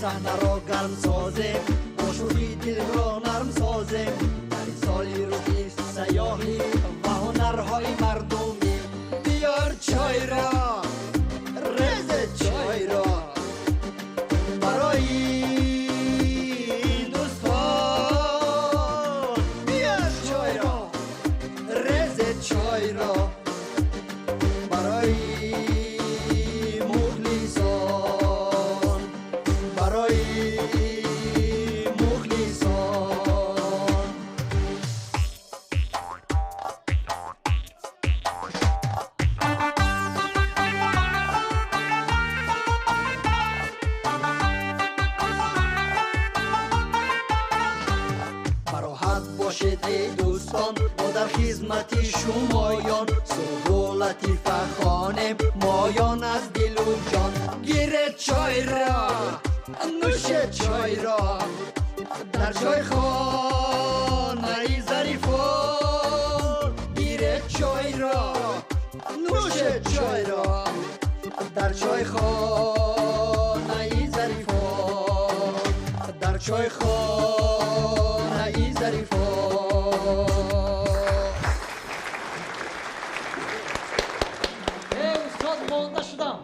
Саҳнаро гарм созем, бо шӯхӣ дилро нарм созем. Дар ин соли рӯзи сайёҳӣ ва ҳунарҳои мардумӣ. Биёр чойро, рез чойро барои дӯстон. Биёр чойро, рез чойро барои мухлисон, барои мухлисон. Бароҳат бошед, эй дӯстон, мо дар хизмати шумоён. Суруду латифа хонем моён аз дилу ҷон. Гиред чойро, нӯшед чойро дар чойхонаи Зарифон. Гиред чойро, нӯшед чойро дар чойхонаи Зарифон, дар чойхонаи Зарифон. Э, устод, монда шудам.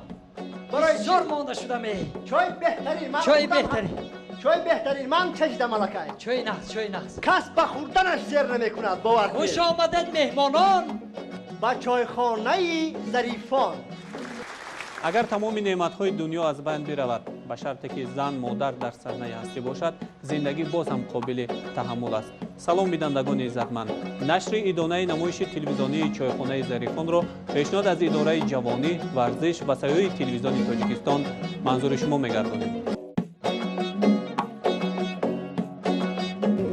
Барои Бисёр монда шудам, э. Чой беҳтарин. Ман Чои худам беҳтарин. Чой беҳтарин, ман чашидам аллакай. Чои нағз, чои нағз. Кас ба хӯрданаш зер намекунад, бовар Хуш кунед. омадед, меҳмонон, ба чойхонаи Зарифон. Агар тамоми неъматҳои дунё аз байн биравад, ба шарте ки зан модар дар саҳнаи ҳастӣ бошад, зиндагӣ боз ҳам қобили таҳаммул аст. Салом, бинандагони иззатманд! Нашри идонаи намоиши телевизионии Чойхонаи Зарифонро пешниҳод аз идораи ҷавонӣ, варзиш ва сайёҳии Телевизиони Тоҷикистон манзури шумо мегардонем.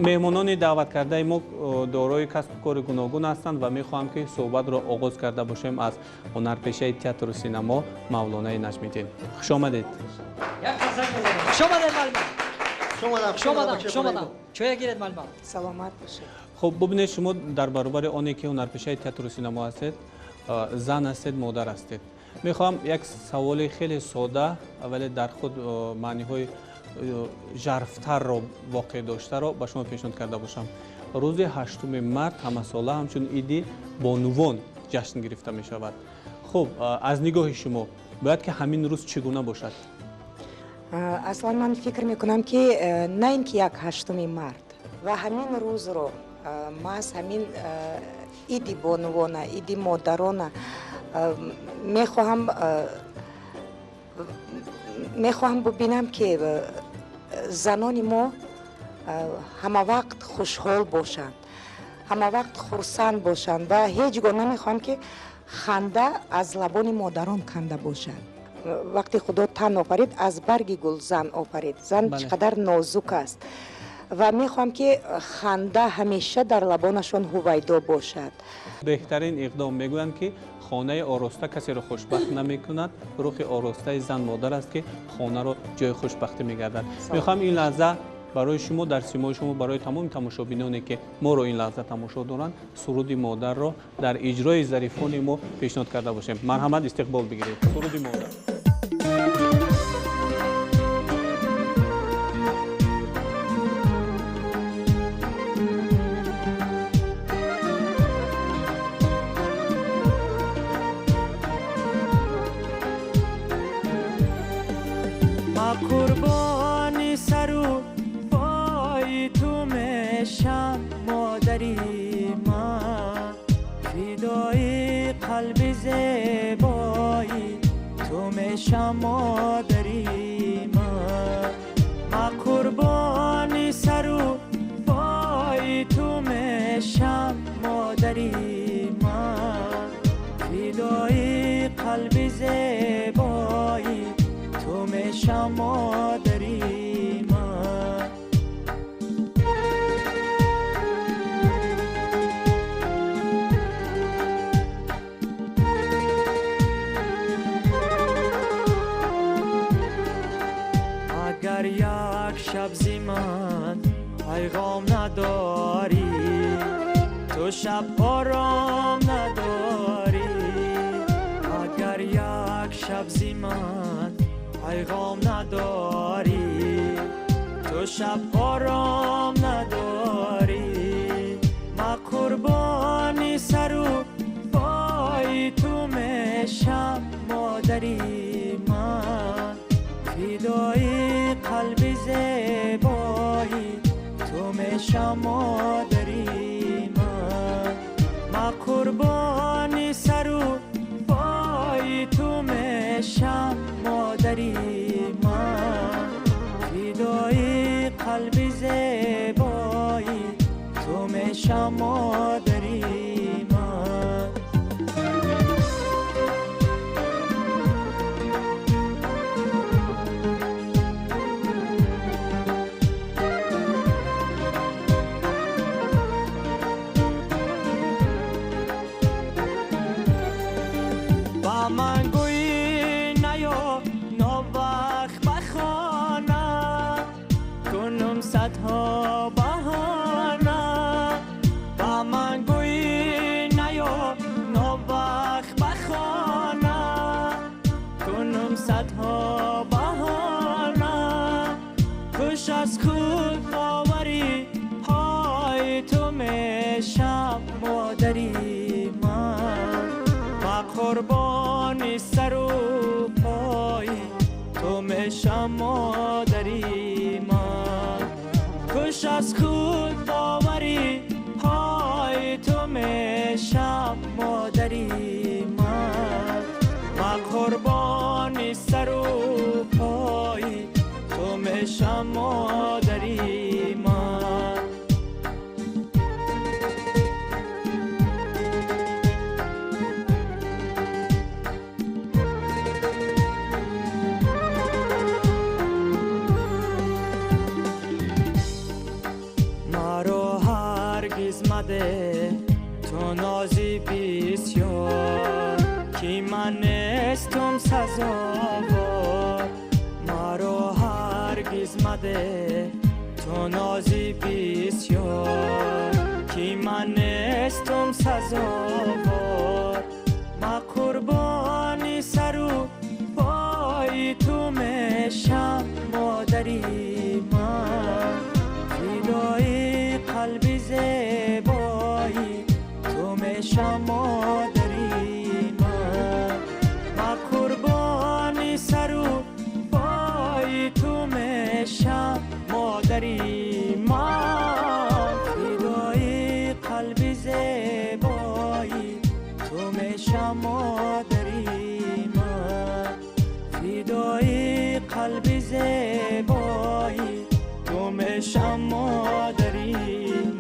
Меҳмонони даъваткардаи мо дорои касбу кори гуногун ҳастанд ва мехоҳам, ки суҳбатро оғоз карда бошем аз ҳунарпешаи театру синамо Мавлонаи Наҷмиддин. Хуш омадед! Як қарсак мезанем. Хуш омадед, муаллима. Хуш омадам. Хуш омадам, хуш омадам. Чоя гиред, муаллима. Саломат бошед. Хуб, бубинед, шумо дар баробари оне ки ҳунарпешаи театру синамо ҳастед, зан ҳастед, модар ҳастед. Мехоҳам як саволи хеле сода, вале дар худ маъниҳои жарфтарро воқеъ доштаро ба шумо пешниҳод карда бошам. Рӯзи 8 март ҳамасола ҳамчун иди бонувон ҷашн гирифта мешавад. Хуб, аз нигоҳи шумо бояд ки ҳамин рӯз чӣ гуна бошад? Аслан ман фикр мекунам, ки на ин ки як 8 март ва ҳамин рӯзро, маҳз ҳамин иди бонувона, иди модарона мехоҳам бубинам, ки занони мо ҳамавақт хушҳол бошанд, ҳамавақт хурсанд бошанд ва ҳеҷ гоҳ намехоҳам, ки ханда аз лабони модарон канда бошад. Вақте Худо тан офарид, аз барги гул зан офарид. Зан чӣ қадар нозук аст ва мехоҳам, ки ханда ҳамеша дар лабонашон ҳувайдо бошад. Беҳтарин иқдом. Мегӯянд, ки хонаи ороста касеро хушбахт намекунад, рухи оростаи зан модар аст, ки хонаро ҷои хушбахтӣ мегардад. Мехоҳам ин лаҳза барои шумо, дар симои шумо, барои тамоми тамошобиноне, ки моро ин лаҳза тамошо доранд, суруди модарро дар иҷрои Зарифони мо пешниҳод карда бошем. Марҳамат, истиқбол бигиред, суруди модар. Ма қурбони сару пои ту мешам, модари ман, фидои қалби зебои ту мешам, модари ман. Ма қурбони сару пои ту мешам, модари ман, фидои қалби зебои ту мешам, модари ман. Агар як шаб зи ман пайғом надорӣ, ту шаб ором надорӣ. Агар як шаб зи ман пайғом надорӣ, تو شب آرام نداری ما قربانی سرو پای تو میشم مادری من فدای قلب زیبایی تو میشم مادری من ما قربانی سرو پای تو میشم مادری من فدای قلب زیبایی تو میشم مادری من با من گویی نیا نوخت بخانه کنم صدها بهانه با من گویی نیا نوخت بخانه کنم صدها بهانه خوش از خود باوری های تو میشم مادری من ما قربانی سر و پای تو میشم مادری من خوش از خود باوری های تو میشم مادری من ما قربانی سر و پای تو میشم مادری من مرا هرگز مده تو نازی بسیار که من نیستم سزاوار مرا هرگز مده تو نازی بسیار که من نیستم سزاوار ما قربانی سر و پای تو میشم مادری من فدای قلب زیبایی تو میشم مادری من ما قربانی سر و پای تو میشم مادری من فدای قلب زیبایی تو میشم مادری من فدای قلب زیبایی تو میشم مادری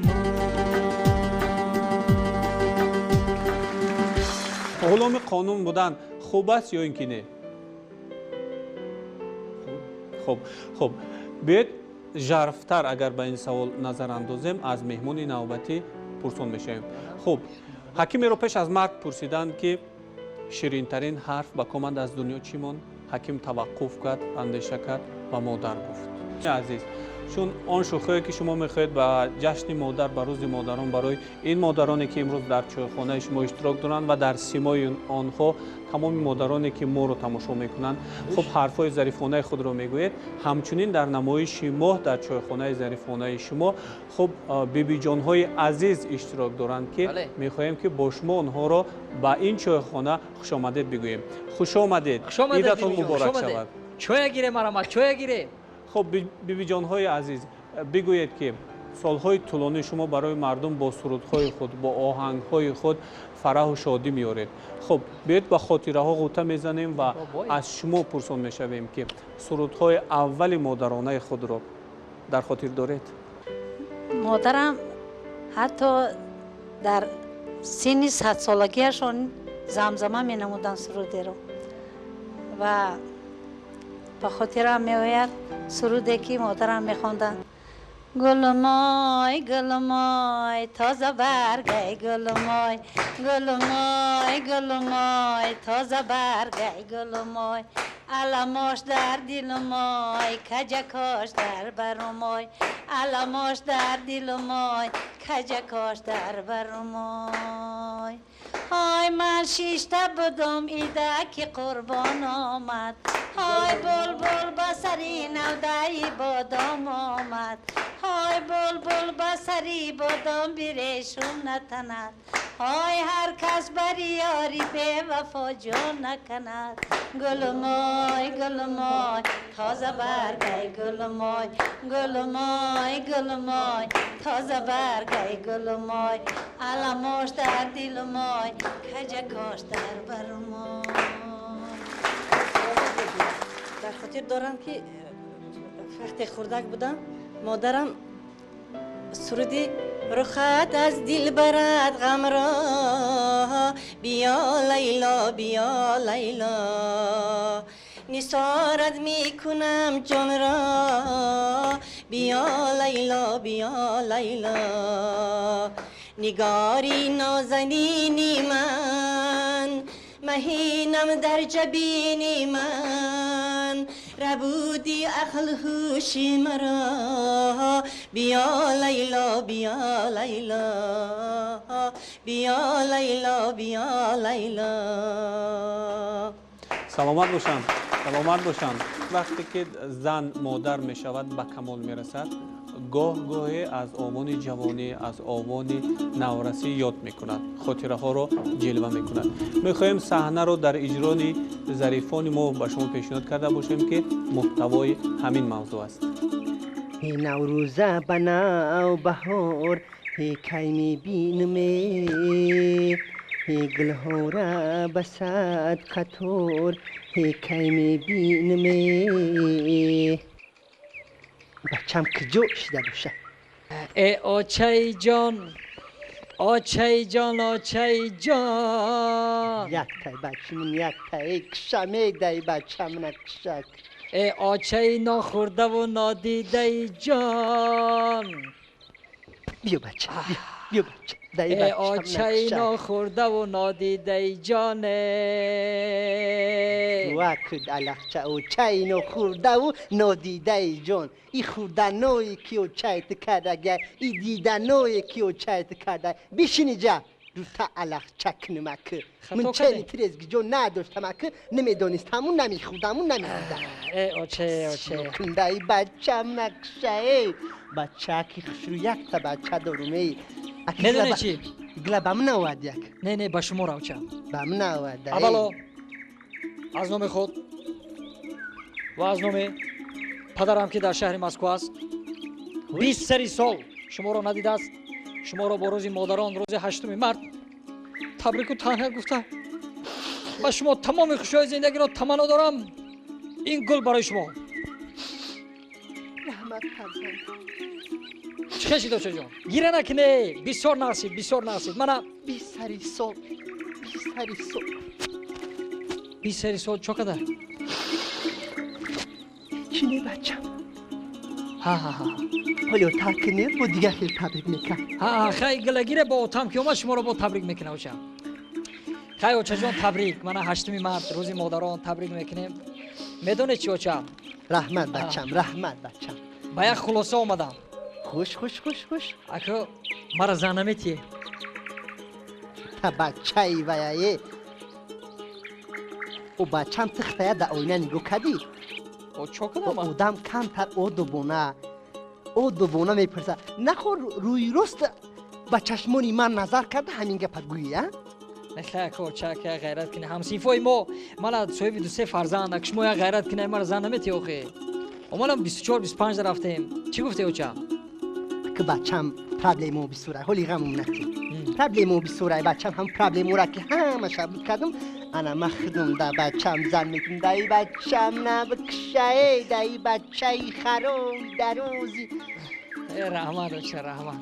من غلام قانون بودن خوب است یا اینکه نه؟ خب بیاید ژرف‌تر اگر به این سوال نظر اندازیم از مهمون نوبتی پرسون میشویم. خب حکیمی رو پیش از مرگ پرسیدند که شیرین‌ترین حرف به کمند از دنیا چی ماند؟ حکیم توقف کرد، اندیشه کرد و مادر گفت. عزیز چون آن شوخی که شما میخواهید به جشن مادر، به روز مادران، برای این مادرانی که امروز در چایخانه شما اشتراک دارند و در سیمای آنها تمام مادرانی که ما رو تماشا میکنند، خب حرفای ظریفانه خود رو میگویید. همچنین در نمایش ماه در چایخانه ظریفانه شما خب بیبی جان های عزیز اشتراک دارند که میخواهیم که با شما آنها را به این چایخانه خوش آمدید بگوییم. خوش آمدید، عیدتون مبارک شود. چای گیره مرحمت، چای گیره. خب بیبی جان های عزیز، بگویید که سالهای طولانی شما برای مردم با سرودهای خود، با آهنگهای خود فرح و شادی میارید. خب بیاید با خاطره ها غوطه میزنیم و از شما پرسان میشویم که سرودهای اول مادرانه خود را در خاطر دارید؟ مادرم حتی در سن 100 سالگیشان زمزمه می نمودن سرودی رو و به خاطرم میآید سرودی که مادرم میخواندن: گل مای گل مای تازه برگی گل مای، گل مای گل مای تازه برگی گل مای، علماش در دل مای کجکاش در بر مای، علماش در دل مای کجکاش در بر مای. Ҳой ман шишта будум ида ки қурбон омад. Ҳой булбул ба сари навдаи бодом омад. Ҳой булбул ба сари бодом бирешум натанад. Ҳой ҳар кас бари ёри бевафо ҷон наканад. Гулмой, гулмой, тоза баргай гулмой, гулмой, гулмой, тоза баргай гулмой, аламош дар дилмой, каҷа кош дар бармой. Дар хотир дорам ки вақте хурдак будам, модарам суруди рухат аз дил барад ғамро, биё Лайло, биё Лайло, нисорат мекунам ҷонро, биё Лайло, биё Лайло, нигори нозанини ман, маҳинам дар ҷабини ман, рабуди ақл ҳуши маро, биё Лайло, биё Лайло, биё Лайло, биё Лайло. Саломат бошанд, саломат бошанд. Вақте ки зан модар мешавад, ба камол мерасад, гоҳ гоҳе аз овони ҷавонӣ, аз овони наврасӣ ёд мекунад, хотираҳоро ҷилва мекунад. Мехоҳем саҳнаро дар иҷрони зарифони мо ба шумо пешниҳод карда бошем, ки муҳтавои ҳамин мавзӯъ аст. Ҳе Наврӯза ба навбаҳор, ҳе кай мебинаме, ҳе гулҳора ба сад қатор, ҳе кай мебинаме. Бачам куҷо шида боша? Э очаи ҷон, очаи ҷон, очаи ҷон. Яктай бачамун, яктай киша медаи бачамна кишак. Э очаи нохӯрдаву нодидаи ҷон. Биё бача, биё бача. Э очаи нохӯрдаву нодидаи ҷоне. Вакуд алахча, очаи нохӯрдаву нодидаи ҷон. И хӯрданое ки очаи ту кардага, и диданое ки очаи ту карда. Бишини ҷа, дута алахча кунумак. Ман чени трезги ҷон надоштамак, намедонистаму намехӯрдаму намедидам. Э оче, оче. Кундаи бачам накша, э. Бачаки хушрӯ якта бача дорум, эй. Медонед чӣ? Гила ба ман овард як. Не, не, ба шумо равча. Ба ман овард. Аввало аз номи худ ва аз номи падарам, ки дар шаҳри Москва аст, 20 сари сол шуморо надидааст, шуморо бо рӯзи модарон, рӯзи 8 март табрику таҳният гуфта, ба шумо тамоми хушиҳои зиндагиро таманно дорам. Ин гул барои шумо. Раҳмат, фарзанд. Чӣ хешид, очаҷон? Гира накунӣ, бисёр насиб, бисёр насиб. Мана 20 сари сол, 20 сари сол. 20 сари сол чо кадар? Чӣ не, бачам? Ҳа, ҳа, ҳа. Ҳоло тарк не, бо дигар хел табрик мекард. Ҳа, хай, гилагире бо отам ки омад, шуморо бо табрик мекунам, оча. Хай, очаҷон, табрик. Мана 8 март, рӯзи модарон, табрик мекунем. Медонед чӣ, оча? Раҳмат, бачам, раҳмат, бачам. Ба як хулоса омадам. Хуш, хуш, хуш, хуш. Ако мара зан наметиҳӣ? Та бачаи ваяе. О бачам, тихтая да оина нигоҳ кардӣ? О, чо кардам? Одам камтар одобона, одобона мепурсад. Нахор рӯи рост ба чашмони ман назар карда ҳамин гапа гӯӣ, а? Нахай, ако, чак, як ғайрат кунӣ. Ҳамсинфои мо мана соҳиби ду се фарзанд, ак шумо як ғайрат кунӣ, мара зан наметиҳӣ охе? Омадам 24, 25 рафтем. Чӣ гуфте, оча? Ки бачам, проблемо бисурай, ҳоли ғамум натӣ. Проблемо бисурай, бачам, ҳам проблемора ки ҳамаша буд кардам, ана ма худум да бачам зан метум. Даи бачам набикшае, даи бачаи харои дарози. Э раҳмат, оча, раҳмат.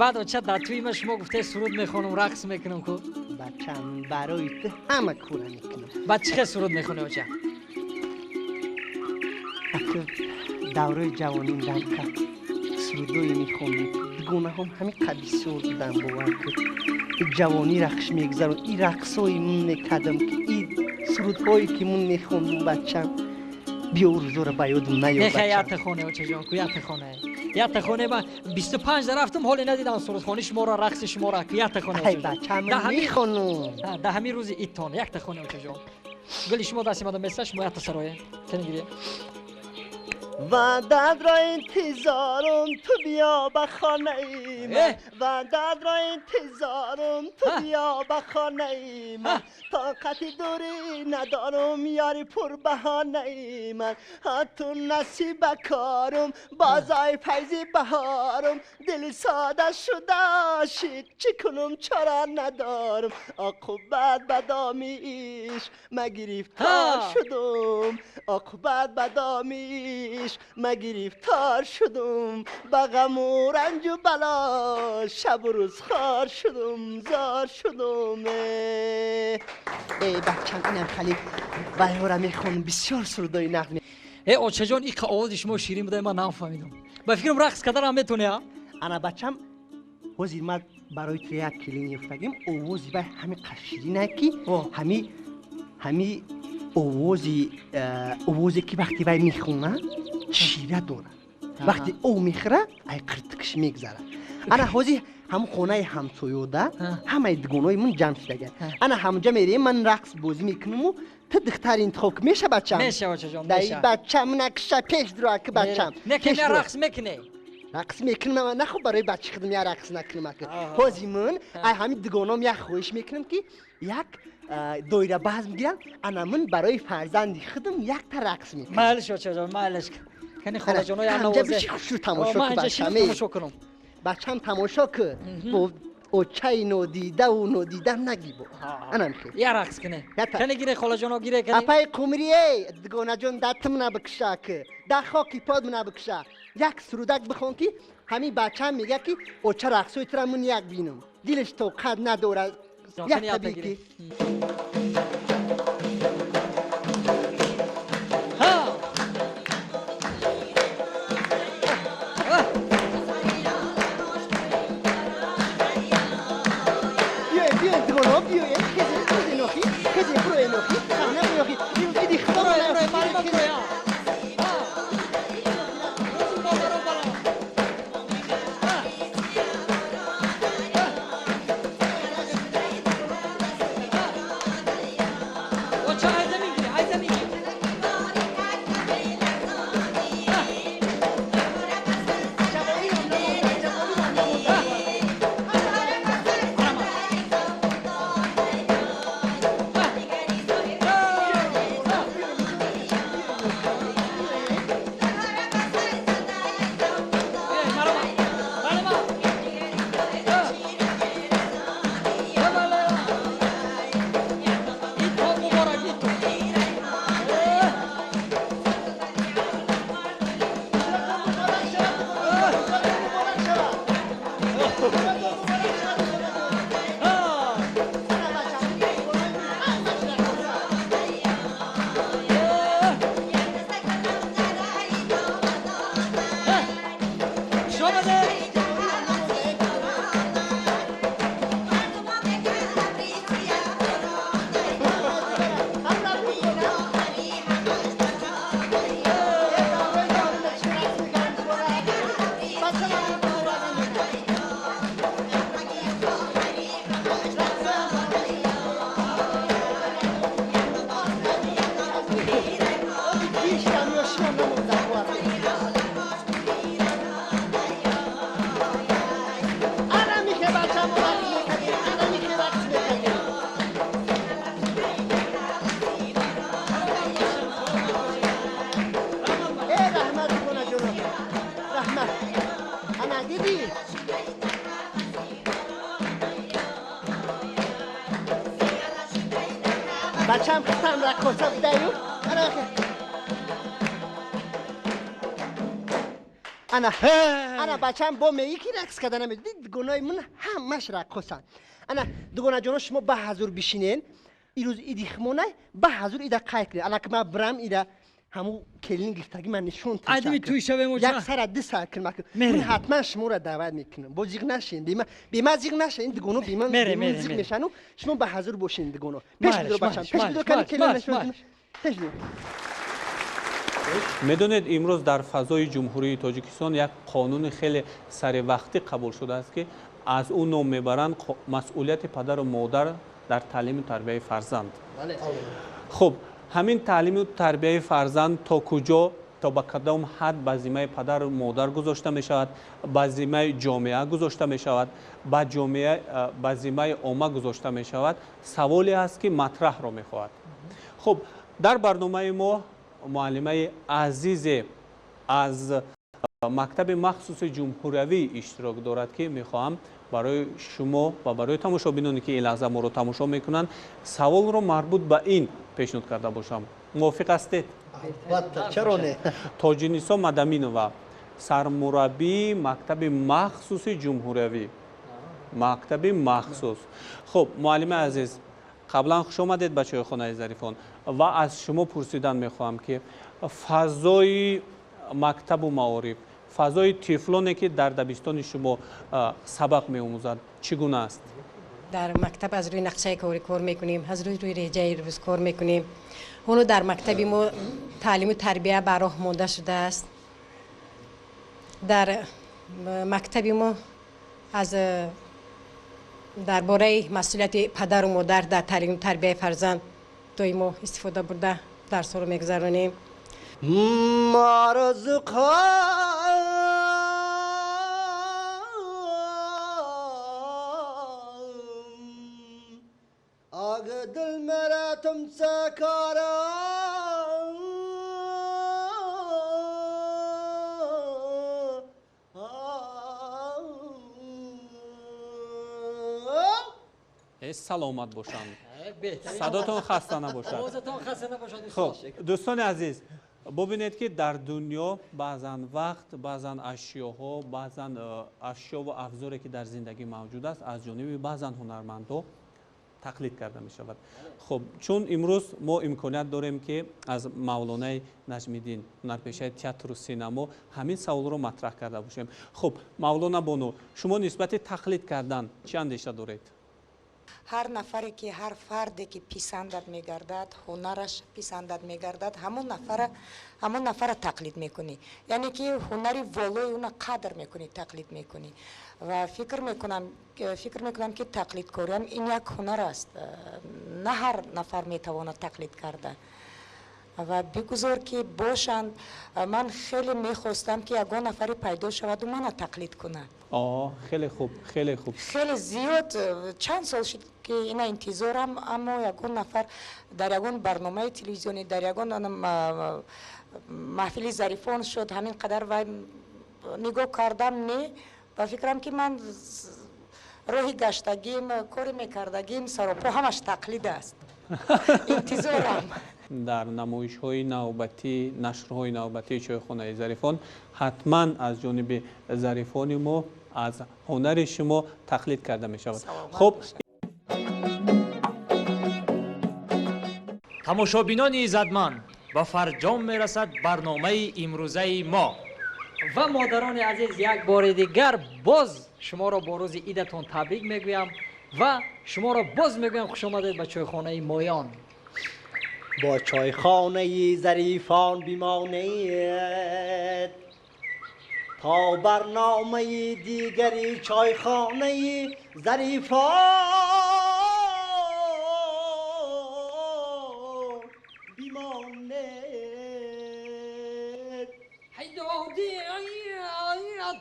Баъд, оча, дар тӯи ма шумо гуфте суруд мехонам, рақс мекунам ку? Бачам, барои ту ҳама кора мекунам. Баъд чӣ хел суруд мехонӣ, оча? Аку давраи ҷавоним дамка сурудое мехондем, дугонаҳом ҳамин қад бисёр будам, бовар кун. Ҷавонӣ рақш мегузарон, и рақсҳои мун мекардам, ки и сурудҳое ки мун мехондум, бачам, биё рӯзоро ба ёдум наёр. Нехай, якта хоне, очаҷон, ку якта хоне. Якта хоне ман 25 рафтам, ҳоле надидам сурудхони шуморо, рақси шуморо. Якта хоне. Ай бача, ман мехонам. Дар ҳамин рӯзи идтон якта хоне, очаҷон. Гули шумо дасти мада меса, шумо якта сароя. Кани гирем. Ваъдатро интизорум, ту биё ба хонаи ман. Ваъдатро интизорум, ту биё ба хонаи ман. Тоқати дурӣ надорум, ёри пурбаҳонаи ман. Ҳа ту насиба корум, бозои файзи баҳорум. Дили сода шуда шид, чӣ кунум, чора надорум. Оқубат ба доми ишқ ма гирифтор шудум. Оқубат ба доми ишқ ма гирифтор шудум. Ба ғаму ранҷу бало шабу рӯз хор шудум, зор шудум. Э бачам, инам хали вайҳоро мехонам, бисёр сурудои нағм. Э очаҷон, иқа овози шумо ширин буда, ман нафаҳмидам. Ба фикрам, рақс карданам метавонӣ, а? Ана бачам, ҳозир ман барои ту як келин ёфтагим, овози вай ҳами ширина, ки ҳами овозе ки вақте вай мехонад, шира дорад. Вақте ов мехӯра, ай қиртикш мегзарад. Ана ҳозир ҳамун хонаи ҳамсоёда ҳамаи дугонои мун ҷамъ шудага. Ана ҳамунҷа мерем, ман рақс бозӣ мекунаму ту духтар интихоб кун. Меша, бачам? Меша, очаҷон. Дай бачам, накша, пеш дура ки, бачам. Не, ки рақс мекунӣ. Рақс мекунам, нахо, барои бачи худам я рақс накунам. Ака ҳозир ман ай ҳамин дугоном як хоҳиш мекунам, ки як доира базм гирам. Ана ман барои фарзанди худам якта рақс мекунам. Майлиш, очаҷон, майлиш. Кани, холаҷоно, як навозе. Биши, хушрӯ тамошо кун, бачам. Тамошо кунам. Бачам, тамошо кун. Очаи нодидаву нодида нагибо. Анам хел. Я рақс куне. Кани, гире, холаҷоно, гире, кани. Апаи Қумрие, дугонаҷон, датим набикша, ки да хоки под набикша. Як сурудак бихон, ки ҳамин бачам мега, ки оча, рақсои тура мун як бинам. Дилаш тоқат надорад. Як таби ки. Бачам, хитам раққоса будаю. Ана ана бачам, бо меги, ки рақс карда намедиди. Дугонаи ман ҳамаш раққосанд. Ана, дугонаҷоно, шумо ба ҳазур бишинен. Ирӯз иди химонай, ба ҳазур ида қайд кунед. Ана ки ман бирам, ида ҳамун келин гирифтагӣ ман нишон. Айдими туй шавем. Як сара ду сар кунам. Ман ҳатман шуморо даъват мекунам, бо зиғ нашин, бема зиғ наша. Ин дугоно бема зиғ мешану. Шумо ба ҳазур бошин, дугоно. Пеш бидор, бачам, пеш бидор. Кани келин нишон, пеш бидор. Медонед, имрӯз дар фазои Ҷумҳурии Тоҷикистон як қонуни хеле саривақтӣ қабул шудааст, ки аз ӯ ном мебаранд масъулияти падару модар дар таълиму тарбияи фарзанд. Хуб, ҳамин таълиму тарбияи фарзанд то куҷо, то ба кадом ҳад ба зиммаи падару модар гузошта мешавад, ба зиммаи ҷомеа гузошта мешавад, ба ҷомеа, ба зиммаи омма гузошта мешавад, саволе аст, ки матраҳро мехоҳад. Хуб, дар барномаи мо муаллимаи азизе аз мактаби махсуси ҷумҳуриявӣ иштирок дорад, ки мехоҳам барои шумо ва барои тамошобиноне, ки ин лаҳза моро тамошо мекунанд, саволро марбут ба ин пешниҳод карда бошам. Мувофиқ ҳастед? Албатта, чаро не? Тоҷинисо Мадаминова, сармураббии мактаби махсуси ҷумҳуриявӣ, мактаби махсус. Хуб, муаллимаи азиз, қаблан хуш омадед ба Чойхонаи Зарифон ва аз шумо пурсидан мехоҳам, ки фазои мактабу маориф, фазои тифлоне, ки дар дабистони шумо сабақ меомӯзад, чӣ гуна аст? Дар мактаб аз рӯи нақшаи корӣ кор мекунем, аз рӯи реҷаи рӯз кор мекунем. Ҳоло дар мактаби мо таълиму тарбия ба роҳ монда шудааст. Дар мактаби мо аз дар бораи масъулияти падару модар дар таълиму тарбияи фарзанд доимо истифода бурда дарсҳоро мегузаронем. आग दिल मेरा तुमसे कारा Саломат бошанд, садотон хаста набошад. Овозатон хаста набошад. Хуб, дӯстони азиз, бубинед, ки дар дунё баъзан вақт, баъзан ашёҳо, баъзан ашёву афзоре, ки дар зиндагӣ мавҷуд аст, аз ҷониби баъзан ҳунармандҳо тақлид карда мешавад. Хуб, чун имрӯз мо имконият дорем, ки аз Мавлонаи Наҷмиддин, ҳунарпешаи театру синамо, ҳамин саволро матраҳ карда бошем. Хуб, Мавлона бону, шумо нисбати тақлид кардан чӣ андеша доред? Ҳар нафаре ки, ҳар фарде ки писандат мегардад, ҳунараш писандат мегардад, ҳамон нафара тақлид мекунӣ, яъне ки ҳунари волои уна қадр мекунӣ, тақлид мекунӣ. Ва фикр мекунам, ки тақлидкориам ин як ҳунар аст. На ҳар нафар метавонад тақлид карда. Ва бигузор, ки бошанд. Ман хеле мехостам, ки ягон нафаре пайдо шаваду мана тақлид кунад. Хеле хуб, хеле хуб. Хеле зиёд, чанд сол шуд, ки ина интизорам, аммо ягон нафар дар ягон барномаи телевизионӣ, дар ягон маҳфили Зарифон шуд, ҳамин қадар вай нигоҳ кардам, не. Ба фикрам, ки ман роҳи гаштагим, кори мекардагим саропо ҳамаш тақлид аст. Интизорам. Дар намоишҳои навбатӣ, нашрҳои навбатии Чойхонаи Зарифон ҳатман аз ҷониби зарифони мо аз ҳунари шумо тақлид карда мешавад. Хуб. Тамошобинони иззатманд, ба фарҷом мерасад барномаи имрӯзаи мо. Ва модарони азиз, як бори дигар боз шуморо бо рӯзи идатон табрик мегӯям ва шуморо боз мегӯям, хушомадед ба чойхонаи моён. Бо чойхонаи Зарифон бимонед то барномаи дигари Чойхонаи Зарифон бимонед.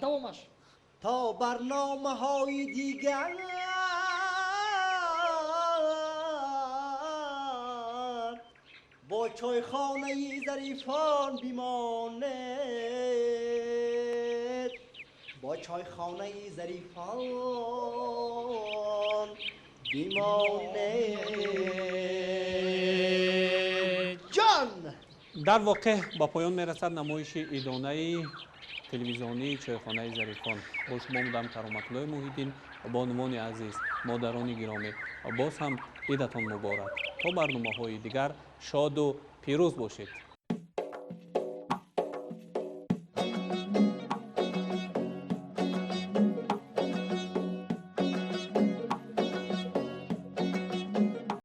Давомаш. То барномаҳои дигар бо чойхонаи Зарифон бимонед, бо чойхонаи Зарифон бимонед. Ҷон. Дар воқеъ, ба поён мерасад намоиши идонаи телевизионии Чойхонаи Зарифон. Бо шумо будам Кароматуллои Муҳиддин. Бонувони азиз, модарони гиромӣ, боз ҳам идатон муборак. То барномаҳои дигар шоду пирӯз бошед.